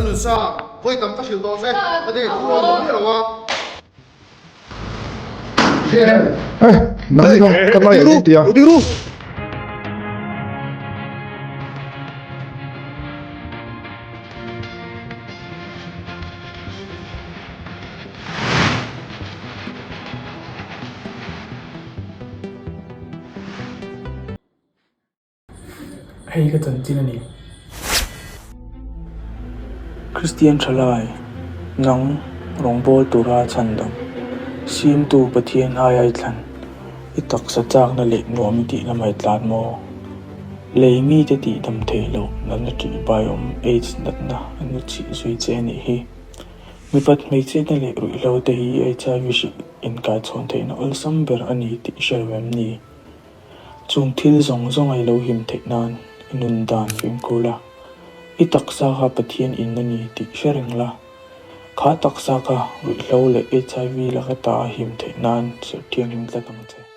Lalnunsang, vawi tam ka hrilh tawh che, ka ti thu rawn duh miah lo a. Hey, nang kha ka lai a ni tia. Hei ka chanchin a ni. Kristian thalai, nang rawngbâwl tura chhandam, Siamtu Pathian aia i thlan, i taksa châkna leh nuam i tihna mai tlan maw? Lei mite tihdam theih loh natna ṭihbaiawm AIDS natna an nu chih zui che a nih hi. Mipat hmeichhiatna leh ruihhlo te hi HIV hrilh inkaichhawn theihna awlsam ber a ni tih i hre lo em ni? Chung thil zawng zawng a i lo him theih nan i nun dan fimkhur la, i taksa kha Pathian in a ni tih hre reng la. Kha taksa kha ruihhlo leh HIV laka ta a him theih nan serh thianghlim tlat ang che.